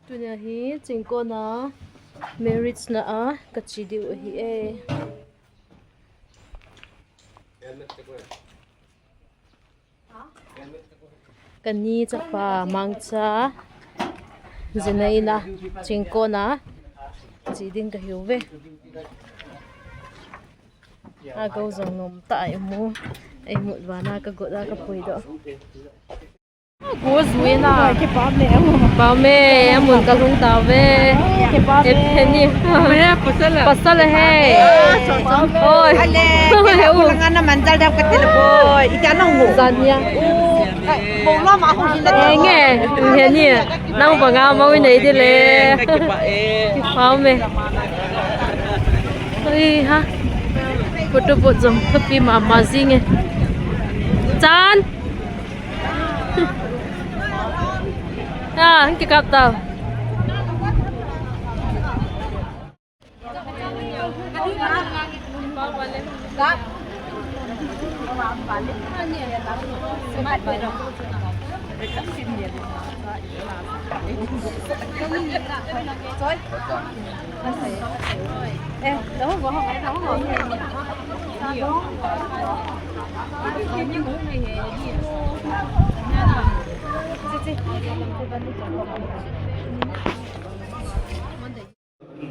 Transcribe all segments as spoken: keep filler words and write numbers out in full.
Tunia hi Chingkona marriage na a kache diu ahi e. Kani chapa Mangcha, Jinei na, Chingkona che ding kahiuve. Agou jong nom tah a imu, imut vana kagot a kapuidoh. Go jui na. Kipah me, amun. Pau me, amun kalhung tauve. Kipah me. Epeni. Pasal he. Pasal he. Oi. Ale, kila u langa na manjal dap ka tele boy. Ita na ngo. Jania. Bong lo ma ho hin na. Enge, heni. Nang banga mau nei dile. Kipah e. Pau me. Oi ha. Photo pot jong thupi mama jinge. Chan. Ah, ang kikap tau.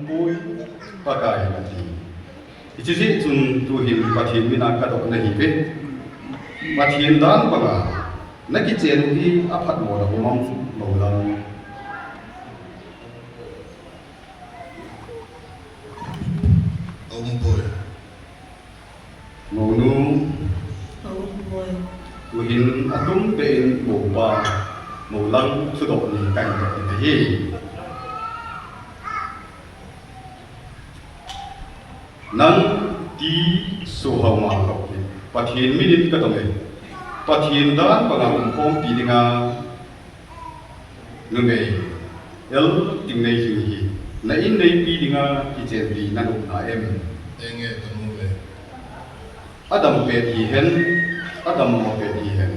Pui, Pakai ati. Hiche jeh chun tuhin Pathen mina kadoh nahiuve. Pathen dan banga nakichen u hi aphat mo na um am, Moulang? Aum poi. Mounu. Aum poi. Tuhin atum tah in Moupa, Moulang thudoh ni kahin doh in ahi. Nang ti so hao ma kau hi Pathen minin kadong e. Pathen dan banga umkhompi dinga numei el tingnei hing hi na in neipi dinga kichenpi nanop na em? Enge kanu ve. Adam pet hihen, adam mo pet hihen,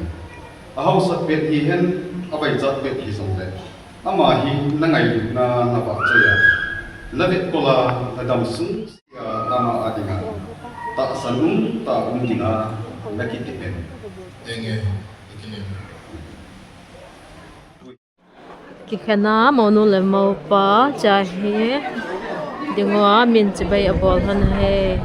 ahaosa pet hihen, avaichat pet hijongle, ama hi nangailutna navahchoi a, navetkol a, nadam sung sia ama a dinga tahsan um tah um dinga nakitep em? Enge, ikinem. Kikhen a, mounu le moupa cha hi dingu a min chibai abol lhon ahi.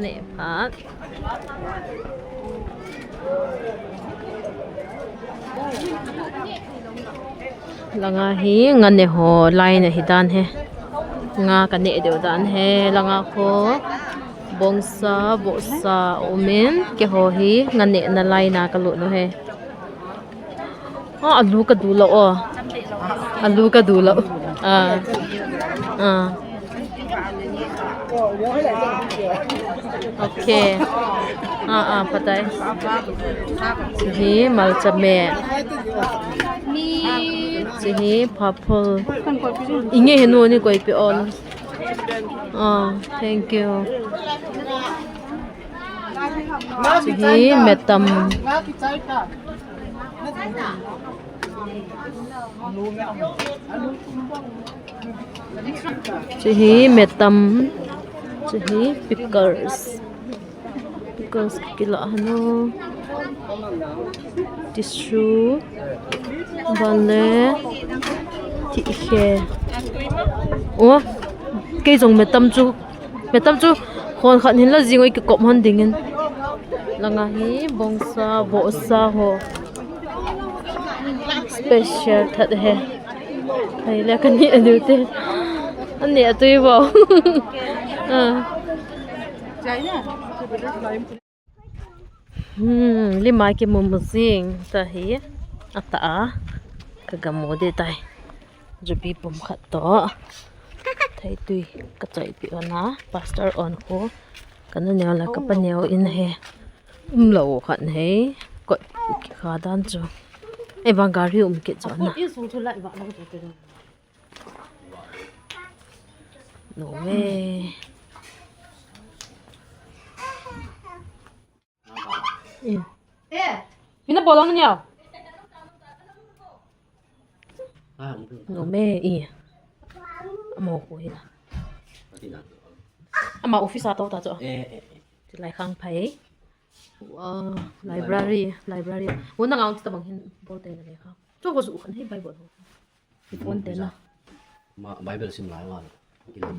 Neh phat. Langa hi nga neh ho line ahi dan ahi. Nga kaneh diu dan ahi. Langa khu bongsa, vohsa umin, keiho hi nga nehna line a kalut u ahi. Oh, alu kadu lou, oh. Alu kadu lou. Ah. Ah. Okay. Ah, ah, phatai. Hiche hi malcha me. Hiche hi phaphul. Inge henu ni koipi on. Ah, thank you. Hiche hi metam. Hiche hi metam. Hiche hi pickles. Pickles kilah hanu. Tissue. Bale. Thihkhe. Oh. Kei jong metam chu. Metam chu hon khat hin la jing oi kikop hon dingin. Langa hi bongsa, vohsa ho. Special that ahi. Hei le kaneh diu te. Aneh atui vo. Ah. Hmm, lima kimu mu jing tahi. Atah a. Ka gamu ding tai. Jubi pum khat toh. Theitui ka choipi ona. Pastor on khu. Ka nu neo le ka pa neo in ahi. Umlou khat ahi. Kot kikha dan chu. Ei vang gari um kit chu na. Insung chu light vah lang chu. No me. Eh. Mina bolong niya. No me, eh. Amo ko hina. Ama office ato ta cho. Eh, eh, eh. Chulai khang phai. Wow, library, library. Wo na ngang ta bang hin bol te na le kha. Cho ko su khan hi Bible ho. Hi phone te na. Ma Bible sim lai wa. Kilo.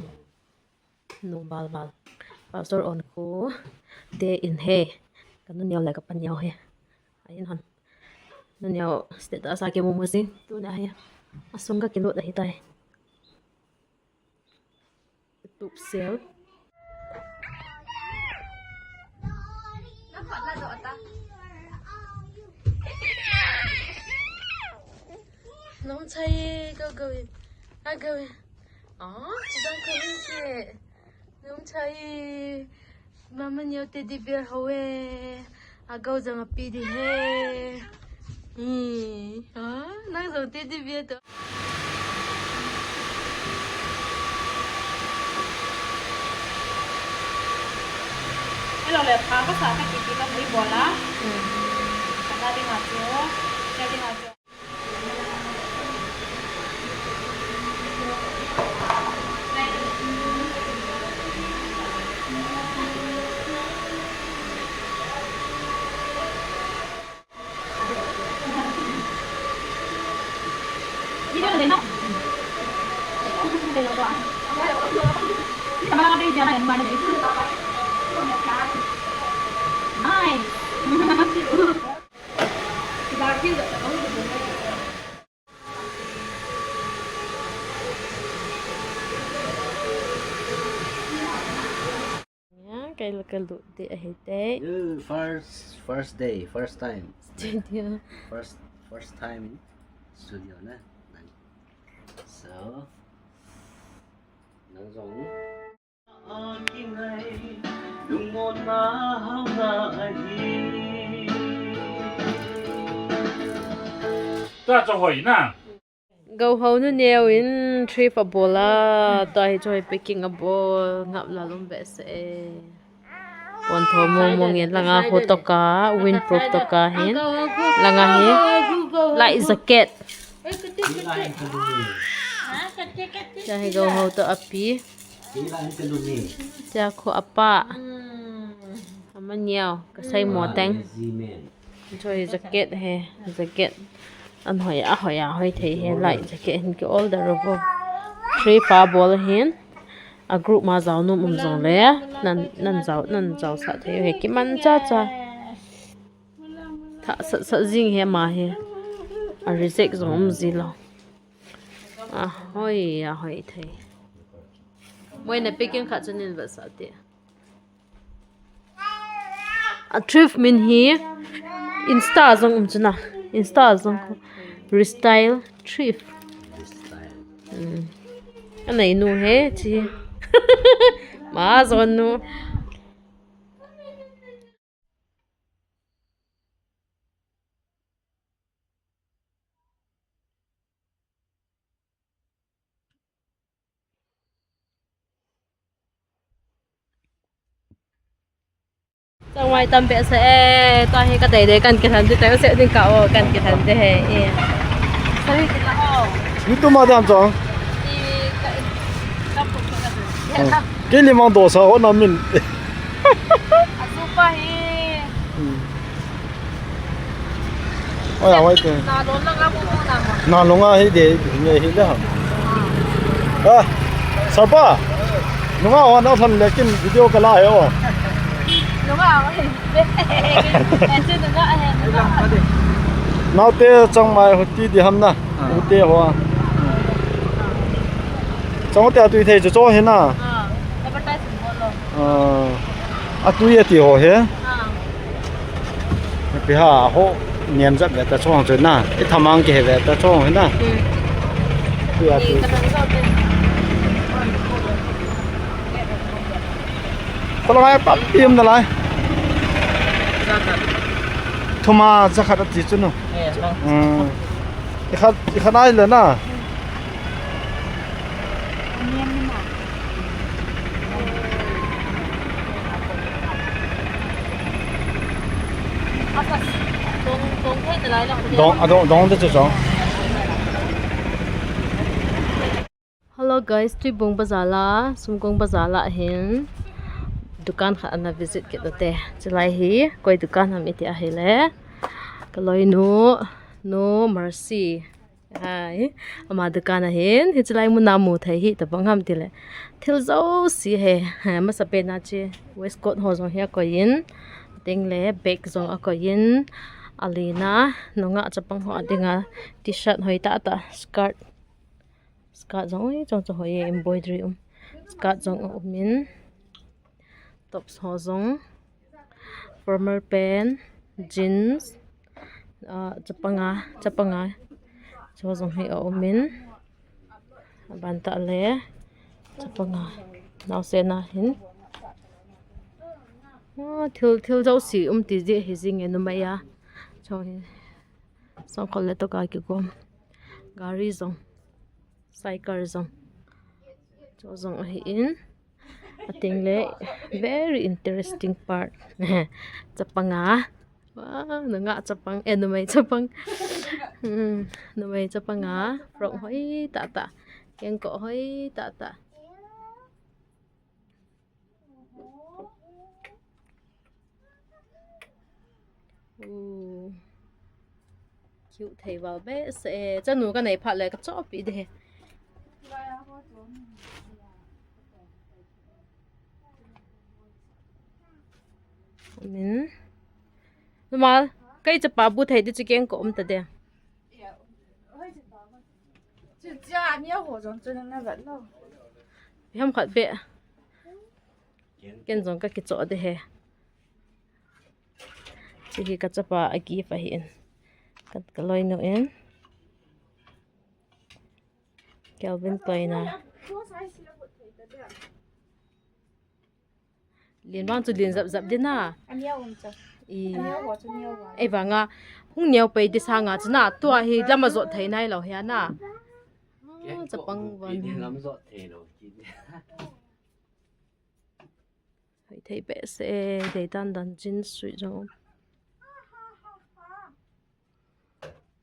No bal bal. Pastor on ko te in he. Ka nu neo le ka pa neo he. Ain han. Nu neo status a ke mo mo si. Tu na he. Asung ka kilo da hi tai. Tup sel. Nong chai, go, go in. Ah, go in. Ah, chidang ko in ke. Nong chai. Mama neo teddy bear ho e. Agao jang api di he. Hi. Ha? Nang jong teddy bear to. Hello le, pha ka sa ka kiti ka thei bola. Hmm. Ka na ding a chu. Ka ding a chu. Nice. Ya, kei la ka lut ding ahi tai. Uh, first, first day, first time. Studio. First, first time in studio na. So, nang jong. Ta cho hoi na. Goho nu neo in trip abol a, tua hi chu hoi packing abol, ngap la lum behseh e. Pon tho mong mong in, langa hu toka, windproof toka hin, langa hi light jacket. Tua hi Goho to api. Tua khu apa. Ama neo, ka sei mo teng. Choi jacket he, jacket. An hoi a, hoi a, hoi thei he, light jacket hin ki all the rubber. Three fa bol hin. A group ma jao nom um jong le. Nan, nan jao, nan jao sa thei he, ki man cha cha. Tha sa, sa jing he ma he. A reject jong um ji lo. A hoi, a hoi thei. Moi na packing khat chu nin va sa te. A thrift min hi Insta jong um chuna. Insta jong khu. Restyle thrift. Hmm. Anei nu he chi. Ma jong nu. Changmai tam behseh e, tua hi ka dei dei kan kilhen ding, tei se ding ka o, kan kilhen ding he, e. Sorry, kila o. YouTube ma dam chang. I ka, ka pu ka. Hmm. Kei limang dosa ho na min. A super hi. Hmm. Oi, oi, te. Na lon lang a bu bu na ma. Na lon a hi de, nge hi de ha. Ah, sapa. Nunga ho na than le kin video ka la he o. Nunga ho hi. Naote changmai hoti di ham na. Ah. Hoti ho. Chang te atui thei chu cho hi na. Ah, advertise bol lo. Ah, atui ati ho he. Ah. Pi ha ho niam jat ve ta chong chu na. I thamang ke he ve ta chong hi na. Hmm. Tui atui. Ka nang zo te. Tala ngai pa piam na lai. Thuma jakhat ati chu no. Eh, ha. Hmm. I khat, i khat ai le na. Niam ni ma. Dong, a dong, dong te chu chong. Hello guys, Tuibung Bazar la, Sumkong Bazar la hin dukan khat ana visit kit ute. Chulai hi koi dukan ham iti ahile, ka loinu, Nu Mercy. Hai, ama dukan ahin, hichelai muna mu thei hi tabang ham tile, thil jouse hi, he, masapen a chu waistcoat ho jong hi akoi in, tengle bag jong akoi in, alina, nungah chapang ho adinga t-shirt hoi tah tah, skirt, skirt jong, ui, chong chong hoi e, embroidery um, skirt jong aum in, tops ho jong, formal pant, jeans, ah, chapang a, chapang a, chu jong hi aum in, aban tah le, chapang a, naosen a hin, ah, thil, thil jouse um ti jeh hi jing e numei a, chu hi, sangkhol le toka kigom, gari jong, cycle jong, chu jong ahin, atengle, very interesting part. Chapang a. Wow, nungah chapang, eh, numei chapang. Hmm, numei chapang a, frock hoi tah tah. Kengkoh hoi tah tah. Uh. Cute thei val behseh e. Chanu ka nei phat le ka chohpeh ding. Min. Numal, kei chapa bu thei di chu kengkoh um ta de. Ham khat beh. Ken jong ka kichoh de he. Chu hi ka chapa a gift ahin. Ka, ka loinu in. Calvin Klein a. Lien vang chu lien jap jap ding a. Aneo um cha. I. Aneo ho chu neo vang. Ei vang a. Hung neo pei di sanga chu na. Tua hi lam a jot thei nai lou hi a na. Ah, chapang van. Lam jot thei lou. Hoi thei behseh e, dei dan dan jeans suit jong um.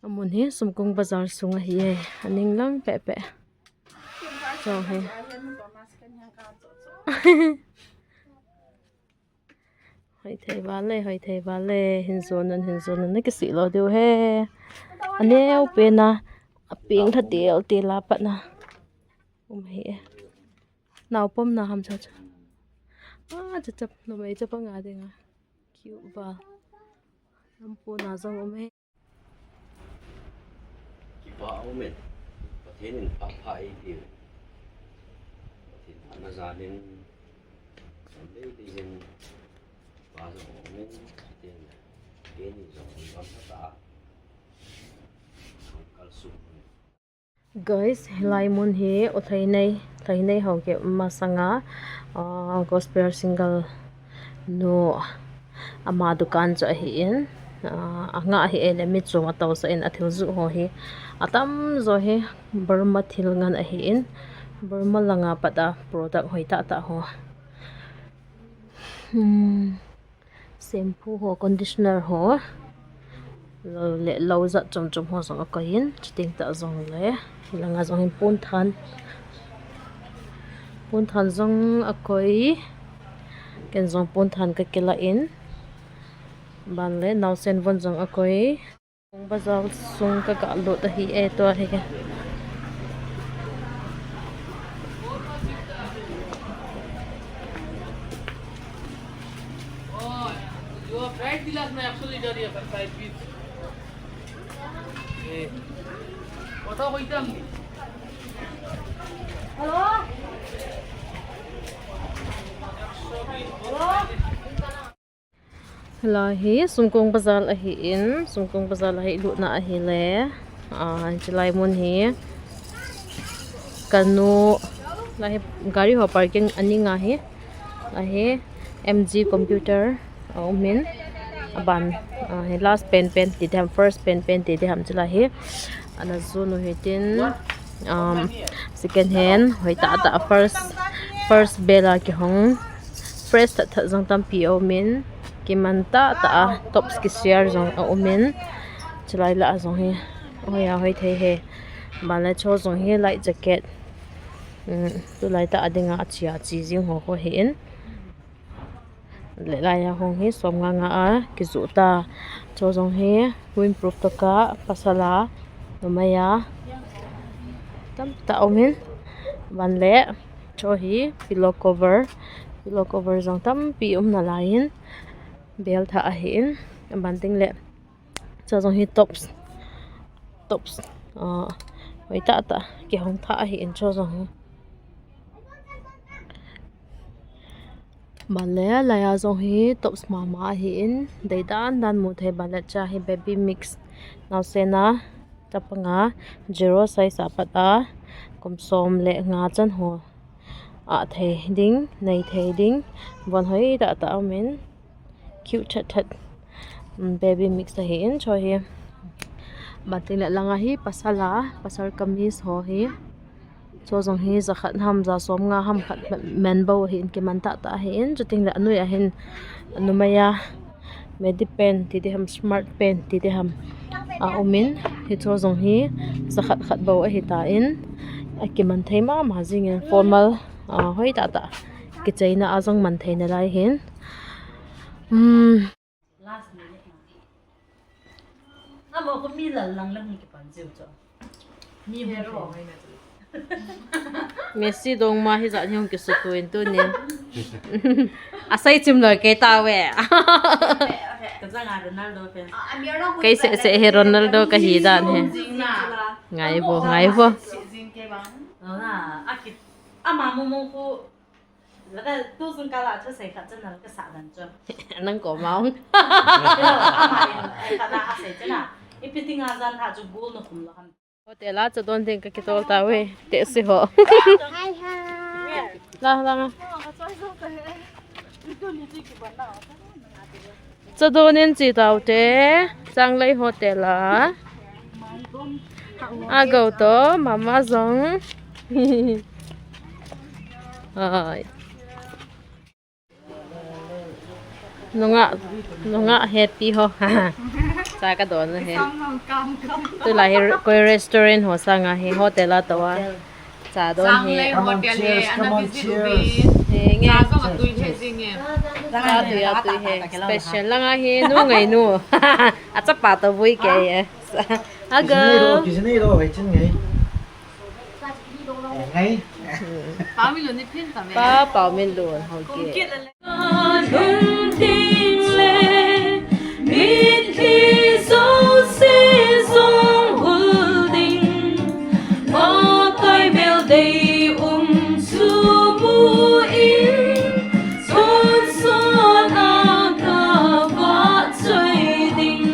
Amun hi Sumkong Bazar sung ahi e, aning lang peh peh. Chong hi. Hoi thei val e, hoi thei val e, hin jon un, hin jon un, na kisih lou diu he. Aneo pen a, apeng tha tel tel a pat na. Um hi e. Naopom na ham cha cha. Ah, cha cha, numei chapang a ding a. Cute val. Lampu na jong um e. Kipa um e. Pathen in pha pha ei tiu. Pathen phatna jan in. Som lei lei jin. Kipa jong um e. Pathen in. Kei ni jong um gam pha ta. Kal sum um e. Guys, hilai mun hi U Theinei, Theinei ho keh masanga, ah, gospel singer nu ama dukan chu ahin, ah, anga ahi e le mi chung atousah in athil juh ho hi atamjo hi Burma thil ngen ahin, Burma langa pat a product hoi tah tah ho. Hmm. Shampoo ho, conditioner ho, lou le, lou jat chom chom ho jong akoi in, chuteng tah jong le, hilanga jong hin pon than, pon than jong akoi, ken jong pon than ka kilah in, ban le, naosen von jong akoi. Bazar sung ka ga lut ahi e, tua hi. Hello. Hello. Hilai hi Sumkong Bazar ahin, Sumkong Bazar ahi lutna ahile, ah, chulai mun hi, kanu, lai hi gari ho parking aning ahi, lai hi M G computer aum in, aban, ah, hi last pen pen ti diham, first pen pen ti diham chulai hi, ana jonu hitin, um, second hand, hoi tah tah first, first bel a kihong, fresh tah tah jong tampi aum in, kiman tah tah a, tops kisiar jong aum in, Chulai lah a jong hi, hoi a hoi thei he. Ban le cho jong hi light jacket. Um, tulai tah a dinga achi achi jing ho ho hi in. Le lai a hung hi som nga nga a kijoh ta. Cho jong hi windproof tah a, pasal a, numei a, tamtah um in. Ban le cho hi pillow cover, pillow cover jong tampi um nalai in, bel thah ahi in. Ban ding le cho jong hi tops, tops, ah, hoi tah tah kihong thah ahi in cho jong hi. Ban le lai a jong hi tops mama ahi in, dei dan dan mu thei. Ban le cha hi baby mix, naosen a, chapang a, zero size a pat a, kum som le nga chan ho ah thei ding, nei thei ding, von hoi tah tah um in, cute that that. Um, baby mix ahi in cho hi. Ban ding le lang a hi pasal a, pasal kameez ho hi. Cho jong hi jakhat ham, ja som nga ham khat men bou ahi in, kiman tah tah ahi in. Chuting le anoi a hin numei a midi pant ti ding ham, smart pant ti ding ham, a um in, hi cho jong hi jakhat khat bou ahi ta in, akiman thei mama jing in, formal, ah, hoi tah tah kicheina a jong man thei nalai hin. Hmm. Last minute na. Amo ko mi lal lang lang ni kipan jiu cho. Mi hero ngai na tu. Messi dongma hijat hi hung kisutu in tunin. Asei chim loi kei ta ve. Ka jang a Ronaldo fan. Kei seh seh hi Ronaldo kahi dan hi. Ngai vo, ngai vo. Ama mo mo ko. Laka tu jong kala thusei khat chun laka sa dan chu. Nang ko maong. Ama in, eh, khat na asei chun a. Ipi dinga jan tha chu goal na khum lou ham. Hotel a cha don ding kakitol tauve. Te si ho. Hi, hi. La, la nga. Cha don in chi taute, Changlei Hotel a. A go to, mama jong. Ai. Nunga, nunga happy ho. Cha ka don he. Tulai hi koi restaurant ho sanga hi hotel a toh a. Cha don hi. Changlei Hotel hi, ana visit uvin. He nge. Cha jong atui he jing e. Atui, atui he. Special langa hi nu ngai nu. Achapa toh vui kei e. Ago. Kijinei lo, kijinei lo, hei chin ngai. Ngai. Pa Pau Min Lun ni phin ta me. Pa Pau Min Lun, ho ke. Lung ting le, min ki zo se zong hul ding. Makai bel dei um chu mu in, sun sun a ka va choi ding.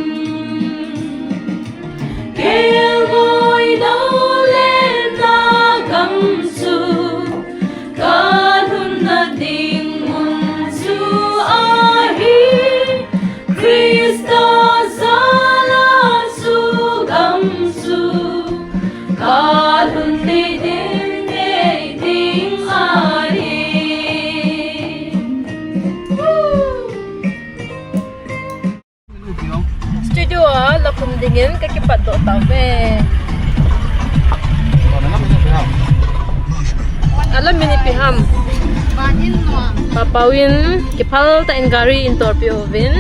Kel ngoi lo le na gam chu, ka lhunna ding mun chu ahi, Krista jala chu gam chu, ka lhun ni ding, nei ding ahi. Studio a la khum dingin ka kipat doh tauve. Ala min ipi ham. Pa Pau in kiphal tah in gari in tolpeh uvin.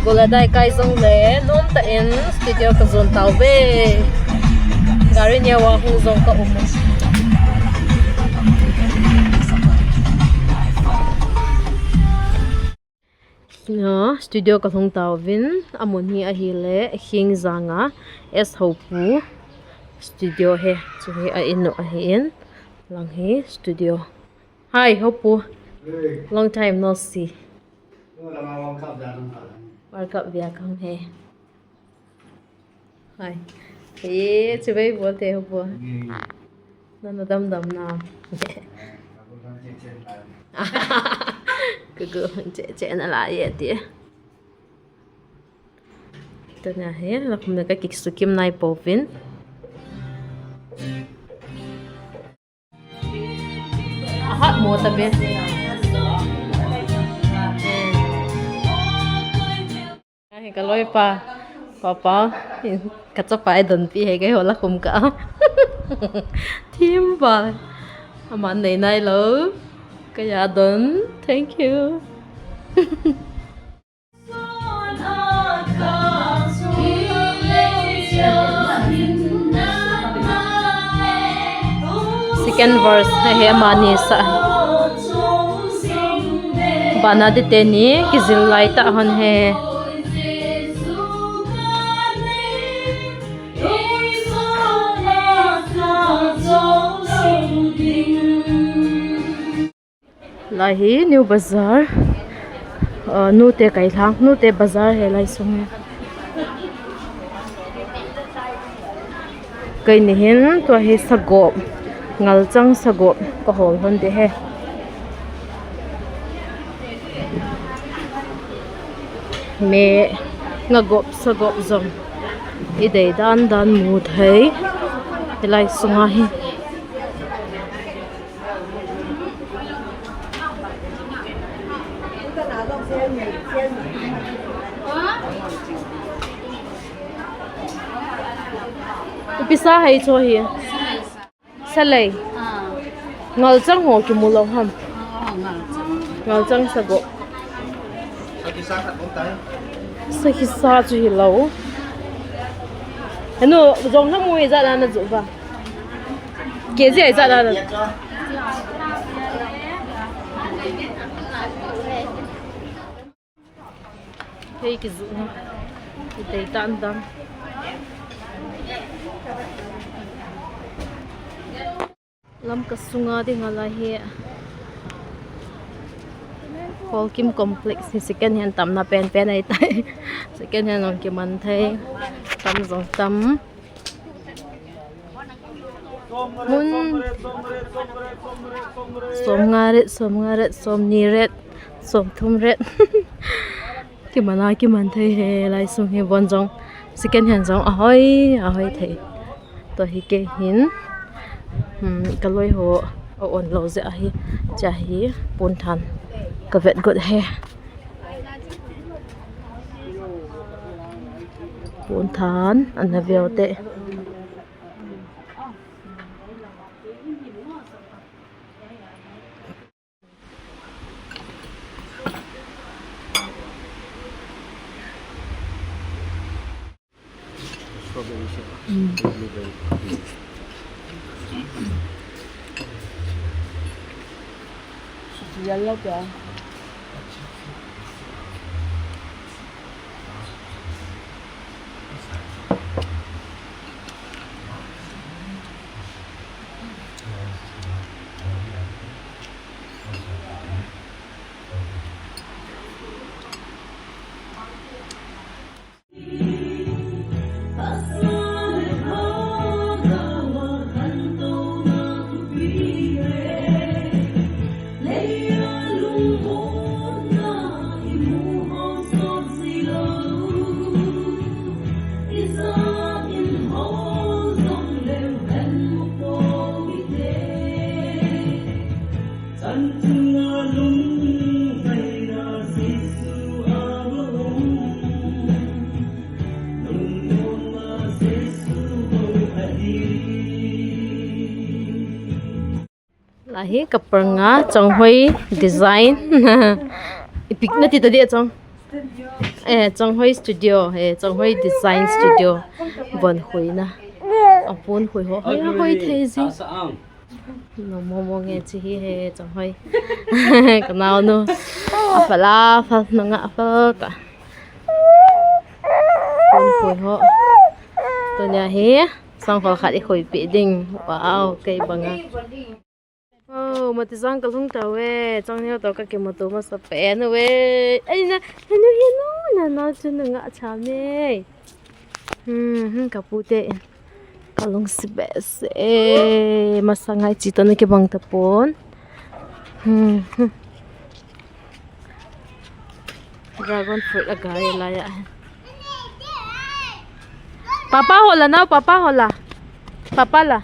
Gola dai kai jong le nom tah in studio ka jon tauve. Gari neo a hung jong ka um. Studio ka lhung tauvin, amun hi ahile Khingjang a S Hopu studio hi, chu hi a in u ahin, lang hi studio. Hi Hopu. Hey. Long time no see. World Cup via kang he. Hai. He, chibai bol te ho bol. Nana dam dam na. Kuku, che, che na la ye ti. Tanya he, la kum na ka kik sukim nai povin. Ahat mo tabe. Hi ka loipa. Papa, kachapa ei donpi he keiho la khum ka. Thim pa. Aman nei nailou. Kaya don. Thank you. Second verse he, he amani sa. Bana de teni kijil lai ta hon he. Lai hi New Bazar, uh, Nute Kailhang, Nute Bazar he lai sung he. Keini hin tua hi sagop, ngalchang sagop kahol hon de he. Me ngagop sagop jong idei dan dan mu thei. Hilai sunga hi. Ipi sa hei cho hi. Salei. Ah. Ngalchang ho kimu lou ham. Ah, ngalchang. Ngalchang sagop. Sakhi sa chu hilou. Henu, jong na mu ijat na na ju ba. Kg ijat na na. Hei kijuh na. Idei tan dan. Lamka sunga dinga lai hi. Holkim Complex hi second hand tamna penpen ahitai. Second hand jong kiman thei. Tam jong tam. Mun. Som nga ret, som nga ret, som ni ret, som thum ret. Kiman a kiman thei he lai sung hi, bon jong second hand jong ahoi ahoi thei. Tua hi kei hin, hmm, ka loi ho a on lou jeh ahi, cha hi pon than ka vet got he. Pon than ana veu te. Strawberry shake. Mm. Blueberry. Yellow kya? Lahi kapanga Chonghoi Design. Ipi nati tadi a Chong? Eh, Chonghoi Studio, eh, Chonghoi Design Studio. Bon khui na. Apon khui ho. Hoi, hoi thei ji. Nom mo mo nge chi hi he Chonghoi. Ka naonu. Aphal aphal nanga aphal ta. Pon khui ho. Tunia hi sangkhol khat i khuipi ding. Wow, kei banga. Oh, Matijang ka lhung tauve. Chongneo to ka kimuto masa pen uve. Ai na, henu henu na na chu nanga cha me. Hmm, hmm, ka pu te. Ka lungsi behseh e, masang a ichi to na kibang tapon. Hmm, hmm. Dragon fruit a gai lai a. Papa hola nao, papa hola. Papa la.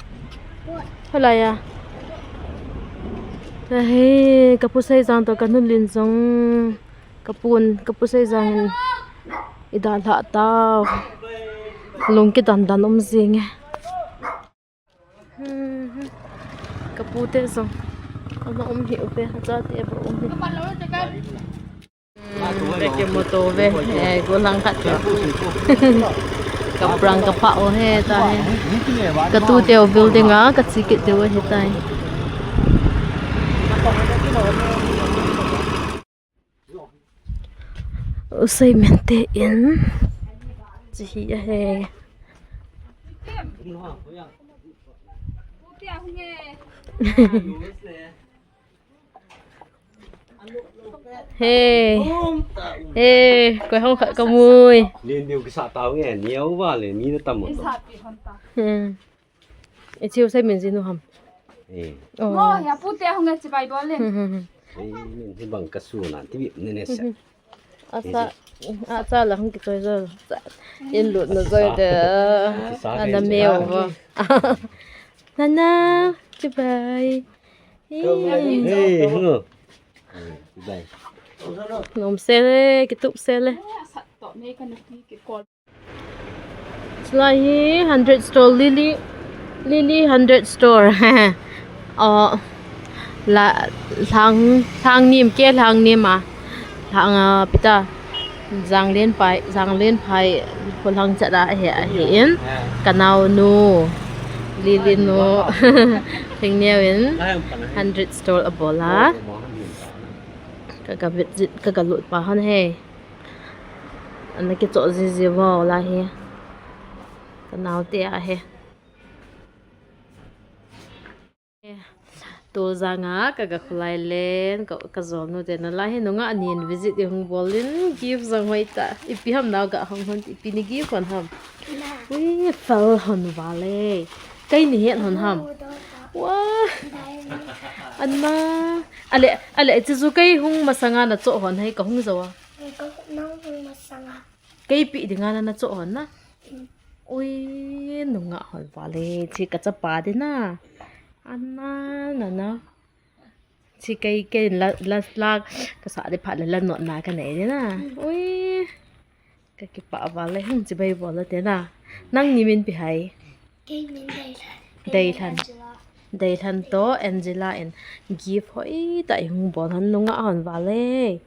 Hola ya. Ahi, ka pu Seijang to ka nu Linjong. Ka pun, ka pu Seijang in Ida la tao. Lung kidan dan um jing e. Hmm. Ka pute jong. Ana um hi uve, achate ba um hi. Hmm, te ke motor ve, eh, golang khat. Ka prang ka pa o he ta he. Ka tute o building a, ka chi kit te o he ta he. Usei mente in. Chi hi a he. He. He, koi hong khat ka mui. Len diu kisa tao nge, niau va le, ni na tam mo. Hmm. E chiu sai min jinu ham. Eh. Oh. Ngo, ya pute hong e chibai bol le. Hmm, hmm, hmm. Eh, min hi bang ka su na, ti bi ne ne sa. Hmm, hmm. Asa, asa la hong kichoi jo. In lut na joi de. Kisa ana de meu ja. Nana, chibai. Hey, hello. Hey, chibai. Nom se le, kitup se le. Chulai hi hundred store Lily, Lily hundred store. Oh, la, Lhang, Lhangnim ke, Lhangnim a. Lhang a, pita. Janglenphai, Janglenphai, Kholhang chat a he, a he in. Ka naonu, Lily nu, Thingneo in, hundred store a bol a. Ka, ka visit, ka, ka lut pa hon he. Ana kichoh jiji vo la hi. Ka naote a hi. Tol janga ka, ka kholai len, ka, ka jolnu te na la hi nungah nin visit i hung bol in gift jong hoi ta. Ipi ham nao ga hong hon, ipi ni gift hon ham. Ui, fel hon vale. Kei ni het hon ham. Wah. Ana. Ale, ale, chu chu kei hung masanga na choh hon hai ka hung jo a. Ka hung masanga. Kei pi dinga na, na choh hon na. Mm. Ui, nungah hon vale, chi ka chapa dina. Ana, na, na. Chi kei, kei la, la, la, ka sa de phat le la not na ka nei dina. Mm. Ui, ka kipah vale, hung chibai bol te na. Nang ni min ipi ham? Kei min Deilhan. Deilhan. Angela. Deilhan to Angela in gift hoi ta i hung bol hon, nungah hon vale.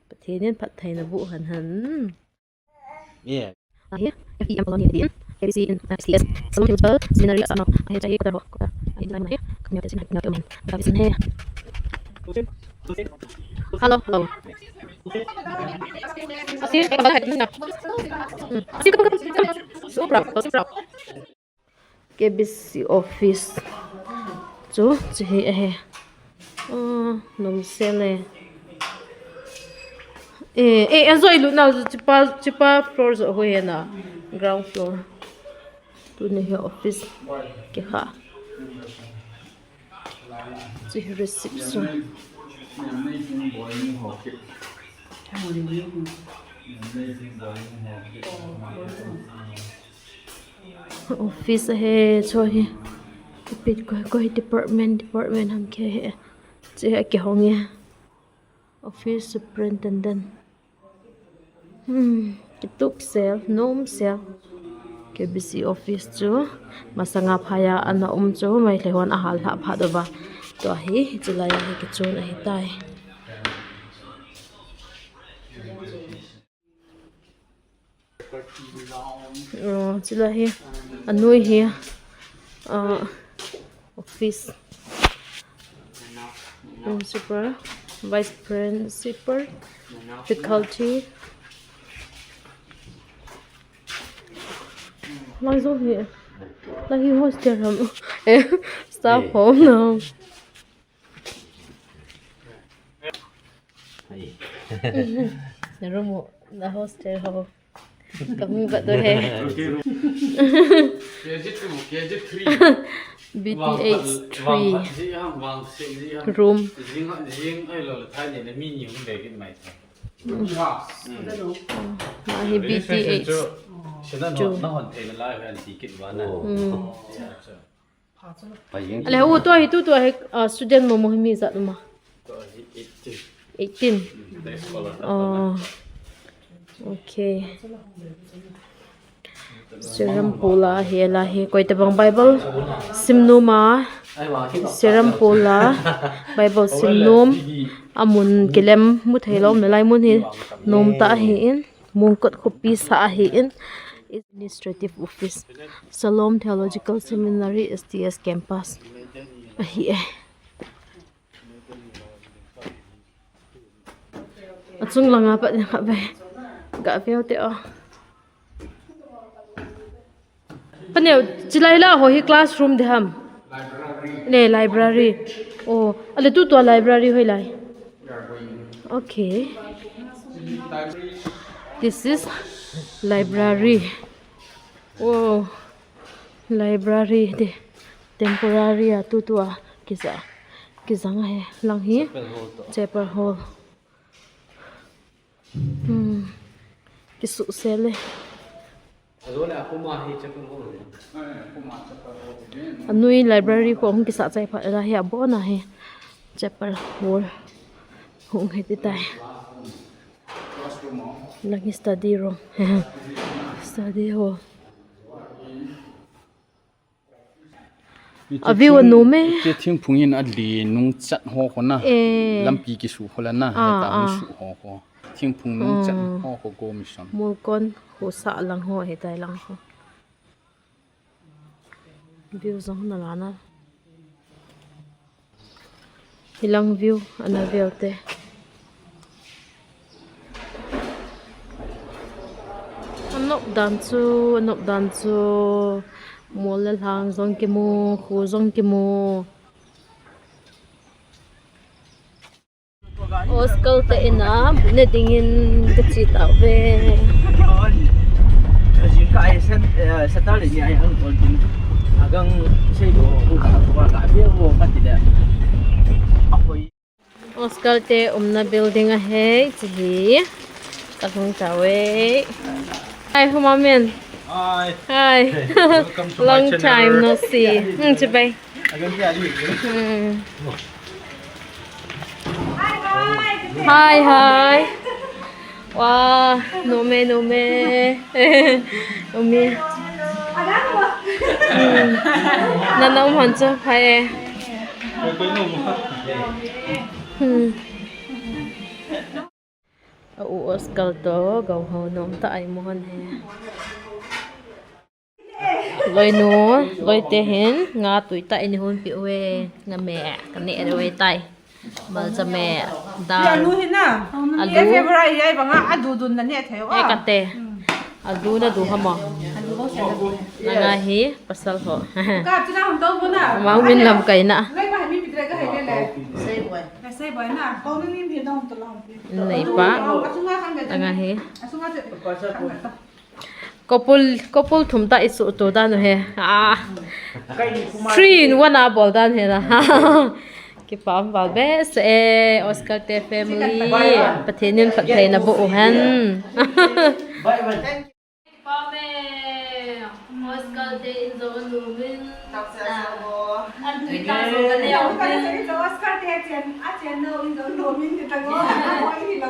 Pathen in phattheina boh hen hen. Yeah. Here, F E M Colony, F E M, K B C in, uh, S T S, Salon Hill Pearl, Seminary, Asano, ahi, chahi, kota ho, kota, ahi, nai, nai, kamya, tesi, nai, nai, man, nai, tesi, nai. Hello, hello. Asi, kapag-, hmm. Asi, kapag-, super, super. K B C office. Chu, chu hi ahi. Oh, nom se le. Eh, eh, a joi lut nau chu chipa, chipa floor jo ho hi na. Ground floor. Tuni hi office. Kikha. Chu hi reception. Office ahi, chu hi. Ipi koi, koi department, department ham khe he. Chu hi akihong e. Office superintendent. Hmm, kitup sel, nom sel. K B C office chu. Masanga phai a ana um chu, Meitei hon ahal lhah phat uva. Tua hi, chulai a hi kichun ahi tai. Oh, chulai hi, anoi hi, ah, office. Principal, vice principal, faculty. Lai jong hi, lai hi hostel ham, eh, staff home ham. Hai. Na room u, na hostel ho. Ka hung vet u he. K G two, K G three. B T H three. Room. Ahi B T H two. Mm. Ale, u, tua hi, tu, tua hi, ah, student momo hi mi ijat um a? Eighteen. Oh. Okay. Serampore la hi, la hi, koitabang Bible sim nom a, Serampore la Bible sim nom, amun kilem mu thei lou, nalai mun hi nom tah ahin, Mongkot khopi sah ahin, administrative office, Shalom Theological Seminary, S T S campus ahi e. Achung langa pat ding khat ve. Ga veu te o. Paneo, chilai la ho hi classroom de ham? Ne, library. Oh, ale tutua library hoilai. Okay. This is library. Oh, library de. Temporary a tutua kija, kijang ahi, lang hi. Chapel hall to. Chapel hall. Hmm. Kisuhsel e. Anui library ko hung kisah chai phat la hi abon ahi. Chapel hall. Hung hiti tai. Lang hi study room. Study hall. A view anom e. Hiche thingphung in ale nung chat ho khu na. Eh. Lampi kisu khu la na. Ah, heta hung ah. Su ho khu. Thingphung nung chat ho khu go mission. Molkon khu sa lang ho, hitai lang ho. View jong na la na. Hilang view, ana view te. Anop dan chu, anop dan chu. Mol le lhang jong kimu, khu jong kimu. Oscar te in a, ne dingin kache tauve. Jingkah hi Sen-, eh, Saturday ni ahi ang kol tin. Agang sei bo, bu ka, bu ka, bu ka ti de. Ahoi. Oscar te umna building ahi, hiche hi. Kalhung tauve. Hi, Huma men. Hi. Hi. Welcome to my channel. Long time no see. Hmm, chibai. Hmm. Hi, hi. Wow, nom e, nom e. Nom e. Hmm. Nana um hon chu, hi. Hmm. A u Oscar to, go ho nom tah a imu hon e. Loinu, loite hin, nga tui tah in eihon peh uve, nga me, kaneh uve tai. Malcha me, dal. Anu hi na. Alu. Favourite hi ahi banga, adudun na neh thei o. Eh, kate. Hmm. Alu nadu ham o. Alu ho se na. Nanga hi, pasal ho. Ka, chuna hon to bo na. Mau min lamkai na. Lai ma mi pidre ka hai le le. Sei boi. Ka sei boi na. Ko ni ni dong to lang. Neipa. Asunga khang de. Nanga hi. Asunga se. Couple, couple thum tah isuhto dan u hi. Ah. Three in one a bol dan hi na. Kipa um val behseh e, Oscar te family. Pathen in phatthei naboh u hen. Kipa me. Oscar te in jong anom in. An tui tah jong kaneh uvin.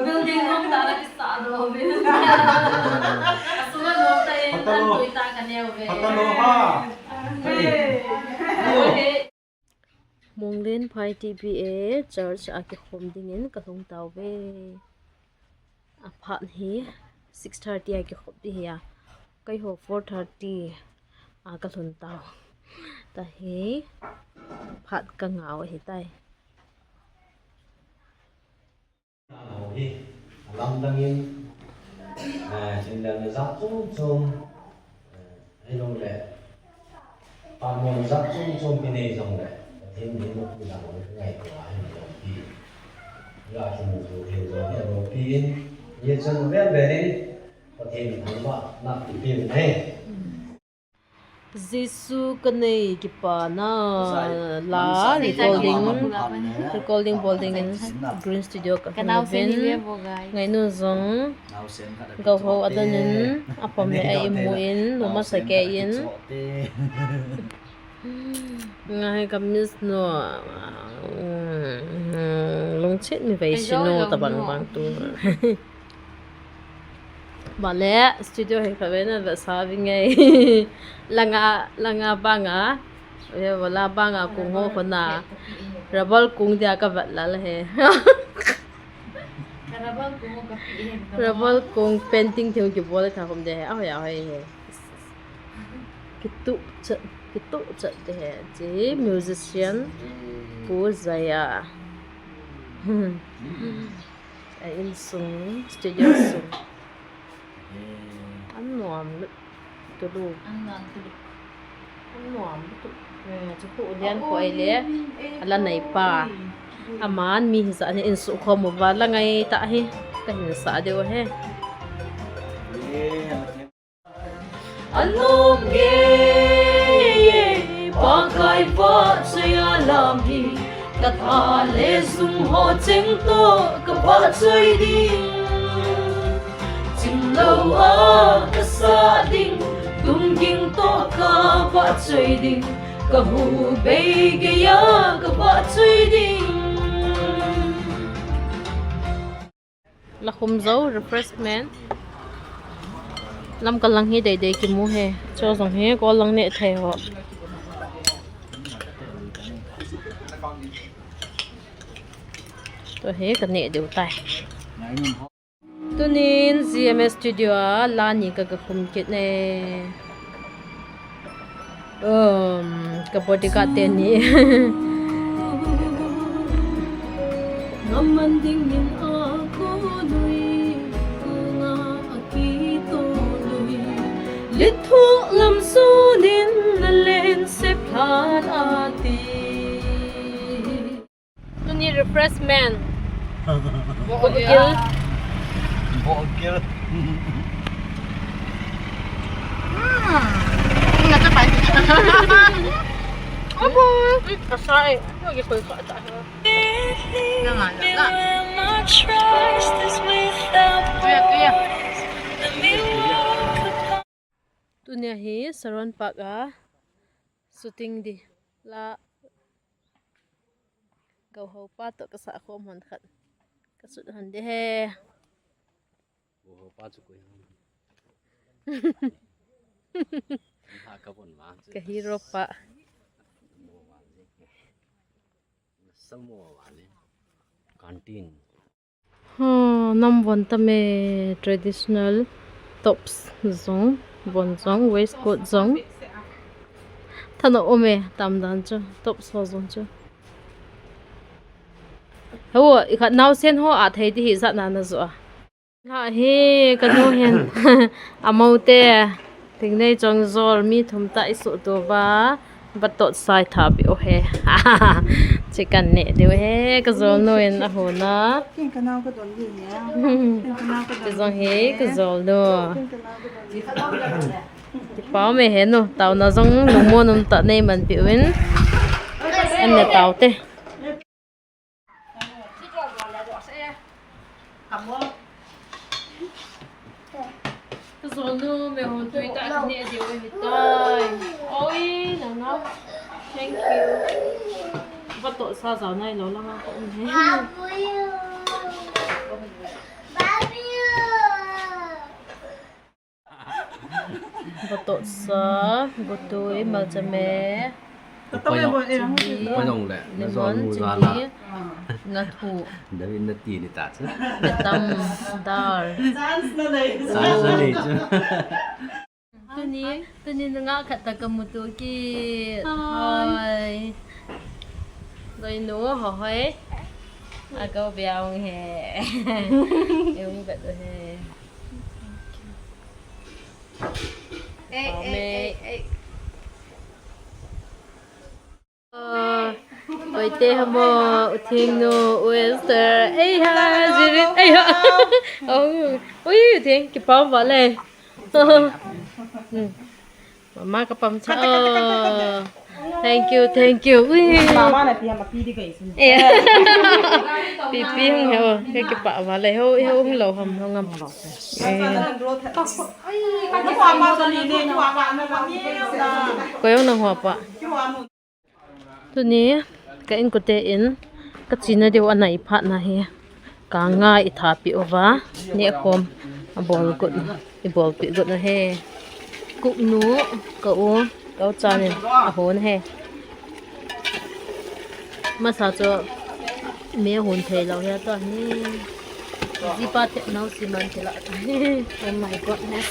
Building room tah la kisah doh uvin. Asunga nom tah in an tui tah kaneh uvin. Monglenphai T B A Church a kikhom dingin kalhung tauve. Aphat hi six thirty a kikhop ding ahi a. Keiho four thirty a kalhun tau. Tahi phat kangah u ahitai. Alamdangin, eh, hinlelna jat chom chom, eh, ahilouleh, pamona jat chom chom kinei jongleh, Pathen in nopina ngaito a hin alopi. Ga kimu thei jong hi alopi in, hijeh chun vel vel in, Pathen thangvahna kipe u ahi. Jesu kanei kipana la recording, recording bol dingin Green Studio kalhung uvin. Ngainu jong go ho adon in, apam le a imu in, luma sake in. Ngai ka miss nu, lungset mi vei si nu tabang bang tu. Male, studio hi khatvei na vetsah vinge. Langa, langa banga. Ye, wala banga kung ho khona. Rubber kung dia kavet lal e. Ka rubber kung ho kapi e. Rubber kung painting thei kibol tha khom de. Ahoi, ahoi e. Kituh chat, kituh chat de e. Chi musician Pu Jaya. A insung, studio sung. An nuam tuluk. An nuam tuluk. An nuam tuluk. Eh, chu khu lian khu ai le. Ala nei pa. Aman mi hi sa ni insung khom uva la ngai ta hi. Ka hin sa deu he. Anom ngei, Pakai vahchoi a lam hi, ka tha le jung ho cheng toh ka vahchoi ding. Chimlou a ka sah ding, tumging toh ka vahchoi ding, ka hu bei gei a ka vahchoi ding. La khum jo, refreshment. Lamka lang hi deidei kimu he. Cho jong hi kol lang neh thei ho. Tua hi ka neh diu tai. Tunin G M S Studio a la ni ka ga khum kit ne. Um, ka bodyguard te ni. Ngaman ding min a ko lui, ko nga a ki to lui. Lithuh lam sunin na len sep hlan a ti. Tuni refreshment. Bogil. Bogil. Hmm. Nga ta pai. Abo. Kasai. Lagi ko ka ta. Nga nga nga. Tuya, tuya. Tunia hi Saron Park a shooting di la. Gauho pa toh ka sah khom hon khat. Ka shoot hon de he. Gauho pa chu koi ham? Ha ka bon ma chu. Ka hero pa. Samo wa le. Canteen. Ha, nam von tam e, traditional tops jong, von jong, waistcoat jong. Thanop um e, tam dan chu, tops ho jong chu. Ho, i khat naosen ho a thei ti hi jat na na jo a. Ha hi, ka nu hin, amau te. Thingnei chong jol mi thum tah i suhto uva, vatot sa i thapi u he. Chi kan neh diu he, ka jolnu in a hon a. Ken ka nao ka don ding nia. Ken ka nao ka don. Ti jong hi, ka jolnu. Ken ka nao ka don ding. Kipah um e he nu, taona jong lungmon um tah nei manpi uvin. An ne tao te. Ka jolnu, me hon tui tah ka neh diu ahi tai. Oi, nana. Thank you. Vatot sa jao nai lou langa ka um he. Vatot sa, gotui, malchame, chilli, lemon, chilli, ngathu. David na ti ni ta chu. Natam, dal. Chance na nei. Chance na nei chu. Tuni, tuni nungah khat toh ka muto kit. Hi. Hi. Loinu, ho hoi. A ko biang he. Yung gat he. Ei, ei, ei, ei. Koite hamo, U Thingnu, U Esther. Ei ha, Jirit, ei ha. Ong, ui, U Thing, kipah um vale. Hmm. Mama kapam cha. Thank you, thank you. Ui. Mama na pi, mama pi di guys. Eh. Pi pi hung he o. Ke kipah vale ho, ho hung lou ham, hung am. Eh. Koi hung nang hua pa. Tuni ka inkote in ka chena diu anai phat na hi. Ka nga i thapi uva. Neh khom. Abol got na, ibolpi got na he. Cook nu, ka u, ka u chanin ahon he. Masa chu me hon thei lou he to hi. Jipa te nau si man te la. Oh my goodness.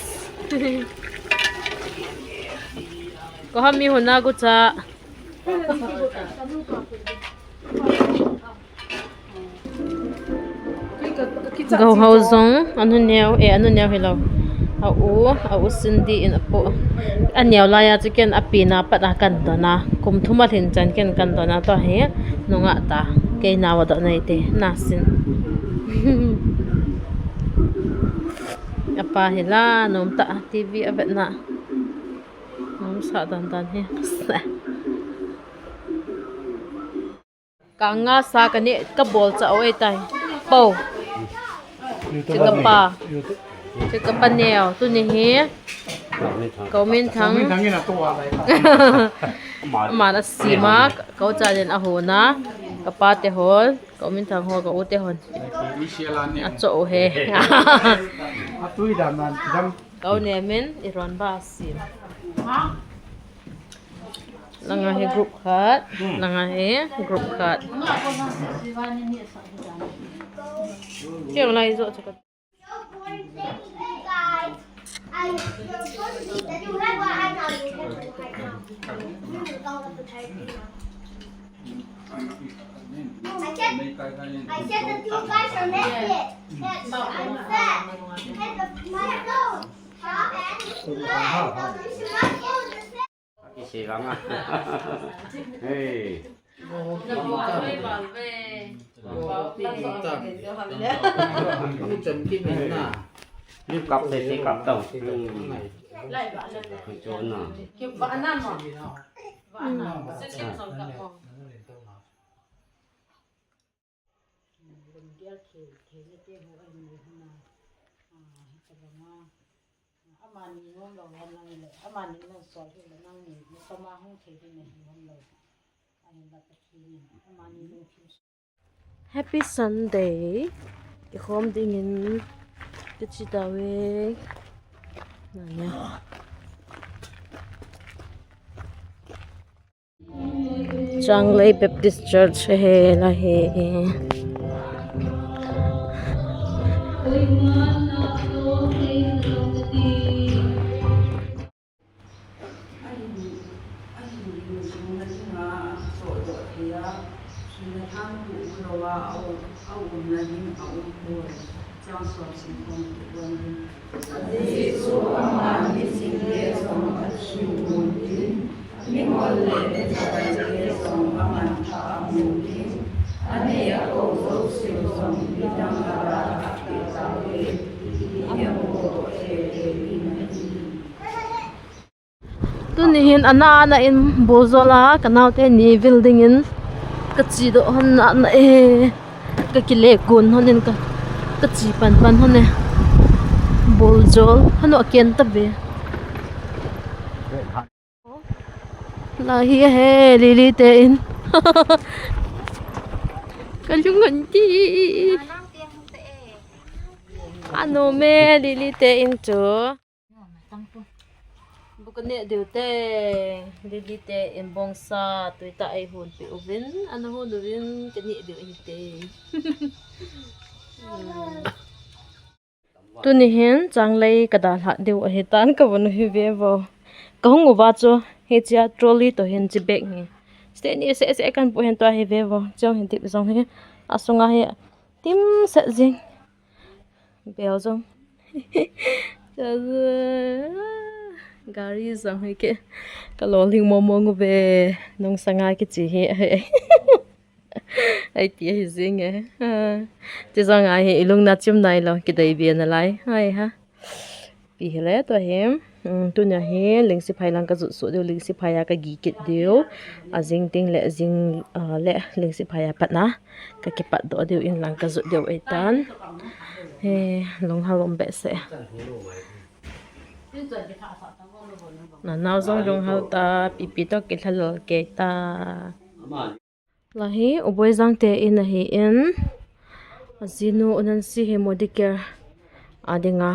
Ko ham mi hon na gu cha. Go ho jong, anu neo, eh, anu neo hilou. A u, a u Cindy in apo. Aneo laiya chu ken apina pat a kan dona. Kum thum alhin chan ken kan dona to hi. Nunga ta, kei nao a dona ite, na sin. Apa hi la, nom ta, T V avet na. Nom sa dan dan hi. Ka nga sa ka ni ka bol cha oi tai. Po. Chu ka pa. Chu ka pa neo. Tuni hi. Ko min thang. Ko min thang in a to a lai. Ama na sima, ko cha den a hona. Ka pa te hon. Ko min thang ho, ko u te hon. A cho he. A tui dan dan. Ko ne min i ron ba sim. Langa hi group khat, langa hi group khat. Keu lai jo chu ka. I said, I said that you guys are naked. Yes, I'm fat. Hey, the, my phone. Sharp and, hey, don't touch my phone. Kisi vang a. Hey. Ni kap se, se kap tau. Hmm. Chon na. Amani ngom lo han lang le, amani ngom sol hi le nang ni, ni kama hung thei hi ne hi hom lo. Ahin la Pathen in amani lungthim. Happy Sunday. Kikhom dingin kichi tave. Nanya. Changlei Baptist Church he la he. Jesu amani chingte jong athumun tin, mingol le michai te jong amanthah amun tin, anei akou jouseu jong midang a dalhah peh taute, ti hi amu doh thei thei in ahi. Tuni hin ana ana in boljol a, ka naote ni vil dingin ka chi doh hon na na e, ka kile kun hon in ka, ka chi pan pan hon e. Boljol hon a ken ta ve. La hi he, Lily te in. Ka lung hon ti. Ano me, Lily te in chu. Bu ka neh diu te, Lily te in bongsa, tui tah ei hon peh uvin, ana hon uvin, ka neh diu ahi te. Tuni hin, changlei ka dalhah diu ahi tan, ka von u hi ve vo. Ka hung uva chu, hichea trolley toh hin chi bag hi. Step ni seh seh kan pu hin tua hi ve vo. Chong hin tip jong hi, asunga hi, tim seh jing. Bel jong. Gari jong hi ke. Ka lolhing mong mong uve. Nungsanga kichi hi. Ai ti hi jing e. Ti jong a hi ilung na chim nai lo. Kidei be nalai. Hai ha. Pi hi le tua hi. Um, tunia hi lingsiphai lang ka jot soh diu, lingsiphai a ka gi kit diu. A jing ting le jing, ah, le lingsiphai a pat na ka kipat doh diu in lang ka jot diu ei tan. He, lunghal um behseh. Na nao jong lunghal ta, pipi toh kilhalal kei ta. La hi, U Boijang te in ahi in, ajinu U Nancy hi Modicare a dinga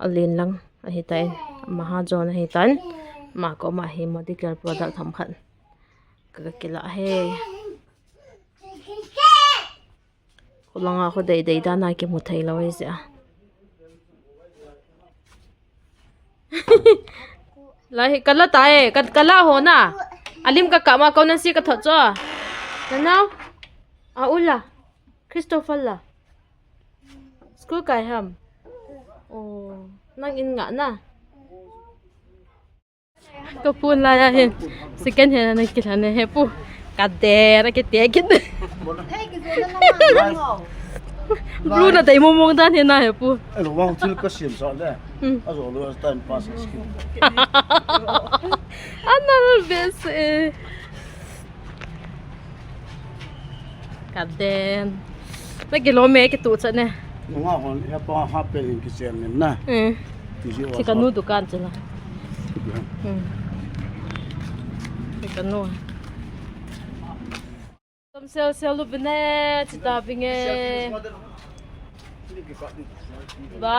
alen lang ahitan, mahajon ahitan, ama koma hi medical product ham khat ka, ka kila he. Khulanga khu dei dei dan a kimu thei lou hi sia. Lai hi kala ta e, ka, kala ho na. Alim ka kama ko nan si ka thot cho. Na nau? A u la. Christopher la. School kai ham. Oh, nang in nga na. Ka phone lai a hin. Second hand na kilha ne he pu. Ka de ra ke te ke. Blue na dei mong mong dan he na he pu. Alo, wa thil ka siam sa le. Hmm. A zo lo time pass a ski. Ana lo bes e. Ka den. Na kilo me ke tu cha ne. Nga hon ya pa ha pe in ki chen nin na. Hmm. Ti ji wa. Ti ka nu dukan cha na. Hmm. Ti ka nu. Tam sel sel lu bine, chita binge. Ba,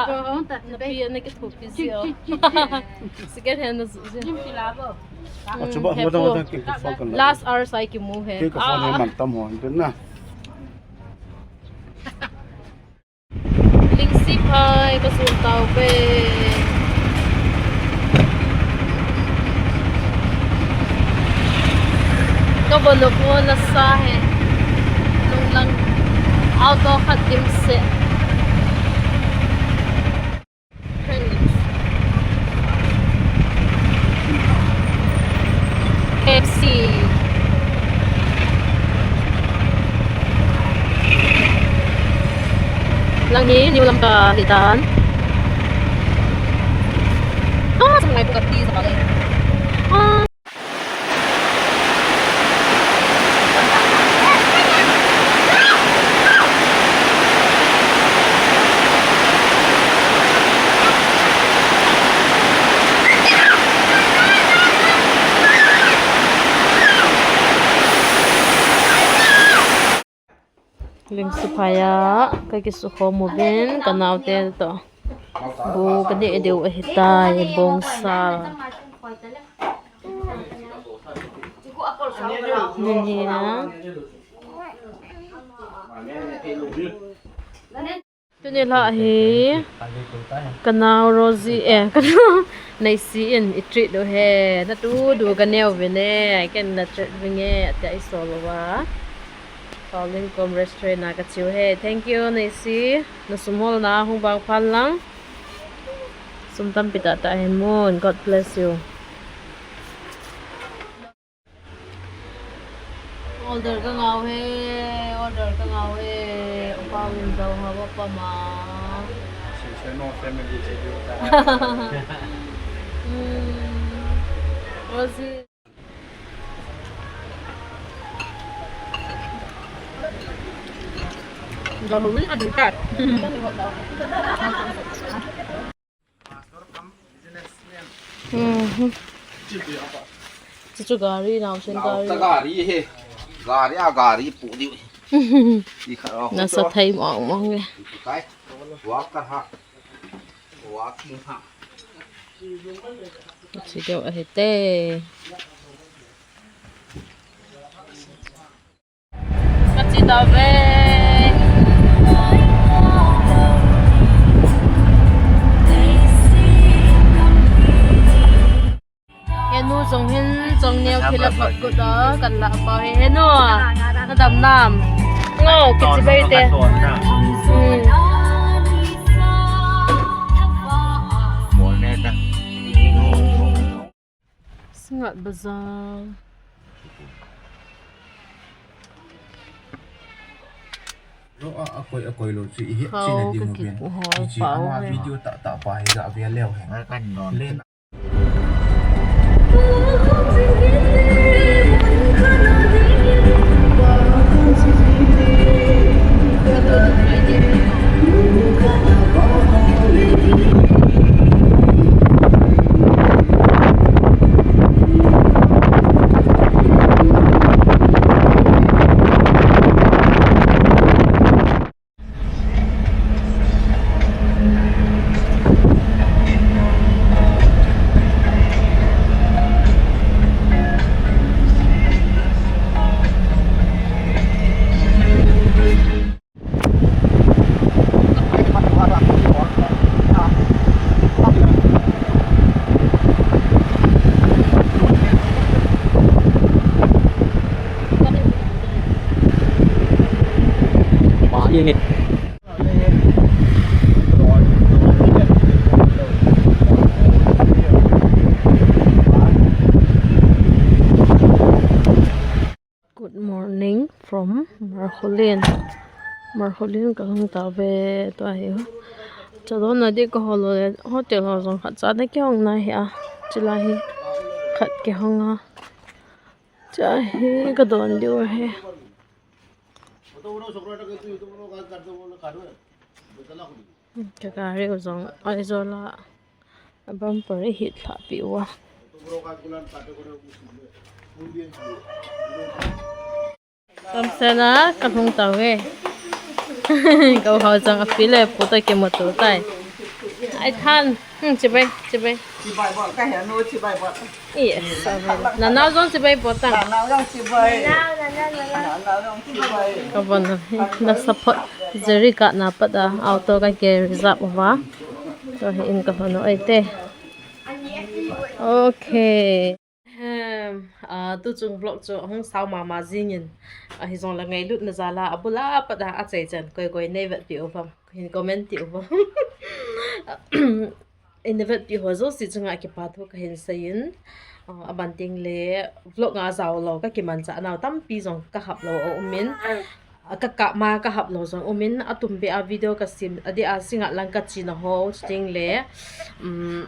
na pi na ke thu pi si o. Second hand na zu zi. A chuba mo da da ke phone kan. Last hour sai ki mu he. Ke ka phone he man tam ho, na. Lingsi phai ka sul tau pe. Ka bon no phone na sa he. Nung lang auto khat dim se. Pepsi. Lang hi New Lamka hi tan. Ah, sang lai ko ka ti sa pale. Ah. Lingsi phai a ka kisukhom uvin, ka naote toh bu ka neh diu ahitai, bongsal. Ni hi a. Tuni lah hi ka nao Rosie, eh, ka nao Neisi in i treat u he. Na tu du ka neo ve ne, ken na treat ve nge, atia i sol uva. Paulin Kom restaurant a ka chiu he. Thank you, Neisi. Na sum hol na hung bang phan lang. Sum tampi tah tah hin mun. God bless you. Order ka ngau he, order ka ngau he. Upa win dau ha wa pa ma. Si se no family che du ta. Hmm. Rosie. Gamu ni adun kat. Mhm. Chuchu gari, naosen gari. Naosen gari he. Gari a gari pu diu. Nasa thei mong mong le. Kai. Walk ka ha. Walking ha. Chuchu ahi te. Ka chi ta ve. Henu jong hin jong neo thil a phot kut a kan la pau he. Henu, na dam nam? Ngo, kichi bai te. Hmm. Singngat bazar. Lo a, a koi, a koi lo chu i het china ding uvin. Hiche ama video tah tah pa hi ga ve leu hen. Len. Yenge. Good morning from Marholin. Marholin kahung tauve tua hi. Cha donna di kahol lou le hotel ho jong khat cha na kihong na hi a. Chulai hi khat kihong a. Cha hi kadon diu ahi. Ka gari u jong Aizawl a, a bumper i hit lhah peh uva. Tamsena kalhung tauve. Ka u ho jong api le pu toh kimuto tai. Ai than, hmm, chibai, chibai. Chibai bol ka he nu, chibai bol. Yes, nanao jong chibai bol tang. Nanao jong chibai. Nanao jong chibai. Ka von na support Jerry ka na pat a auto ka ke reserve uva. Tua hi in ka von u ahi te. Okay. Ahem, ah, tuchung vlog chu ahung sao mama jingin, ah, hijongle ngailutna jal a abul a pat a achai chan koi koi nei vetpi uvam, hin comment ti uvam. Ei na vetpi ho jouse chunga kipa thu kahin seiyin, ah, aban tengle vlog a jao lou ka kimanchah nau tampi jong ka hap lou aumin, ah, ka kap ma ka hap lou jong umin, atumbeh a video ka sem, adeh a Singngat lang ka chena ho, chutengle, um,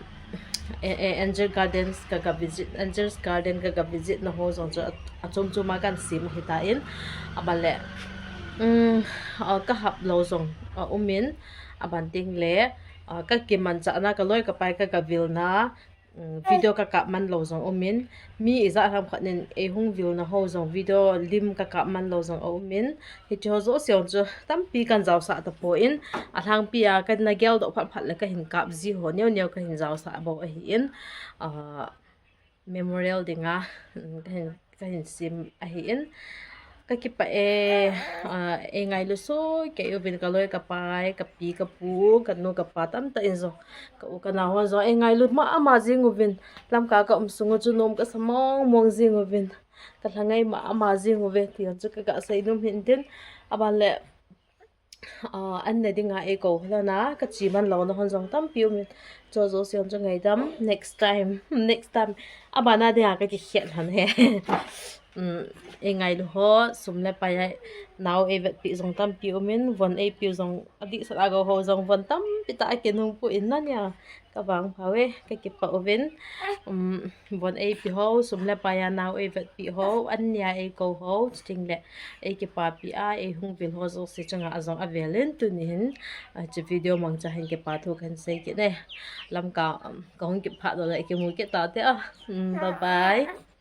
eh, eh, Angel Gardens ka ga visit, Angel's Garden ka ga visit na ho jong chu a, achom chom a kan sem ahitan, aban le, um, ah, ka hap lou jong aumin, aban tengle, ah, ka kimanchah na ka loi ka pai ka ga vil na, um, video ka kap man lou jong umin, mi ijat ham khat in ei hung vil na ho jong video lim ka kap man lou jong aumin, hiche ho jouse jong chu tampi kan jaosah tapon, alhangpi a kana geldoh phat phat le kahin kap ji ho neo neo kahin jaosah bou ahin, ah, memorial dinga, um, kahin, kahin sem ahin. Ka kipah e, ah, ei ngailu soh kei uvin ka loi ka pai, ka pi ka pu, ka nu ka pa tamtah in jong, ka u ka nao hon jong ei ngailu mama jing uvin, Lamka ka um sung u chu nom ka sa mong mong jing uvin, ka lhangai mama jing uve ti jong chu ka ga sei nom hin tin, aban le, ah, an ne dinga ei kou lhon a, ka che man lou na hon jong tampi umin, chu jouse hon chu ngaidam, next time, next time, aban a dinga ka kikhet lhon e. Um, ei ngailu ho, sum le pai a nao ei vetpi jong tampi umin, von ei piu jong, adeh sah a gou ho jong von tampi tah a kinung pu in na nia, ka vangpha uve, ka kipah uvin, um, von ei pi ho, sum le pai a nao ei vetpi ho, an nia ei kou ho, chutengle ei kipapi a ei hung vil ho jouse chunga jong avel in tuni hin, ah, hiche video mangcha hin kipa thu kahin sei kit e. Lamka, um, ka hung kit phat le kimu kit ta te a. Um, bye bye.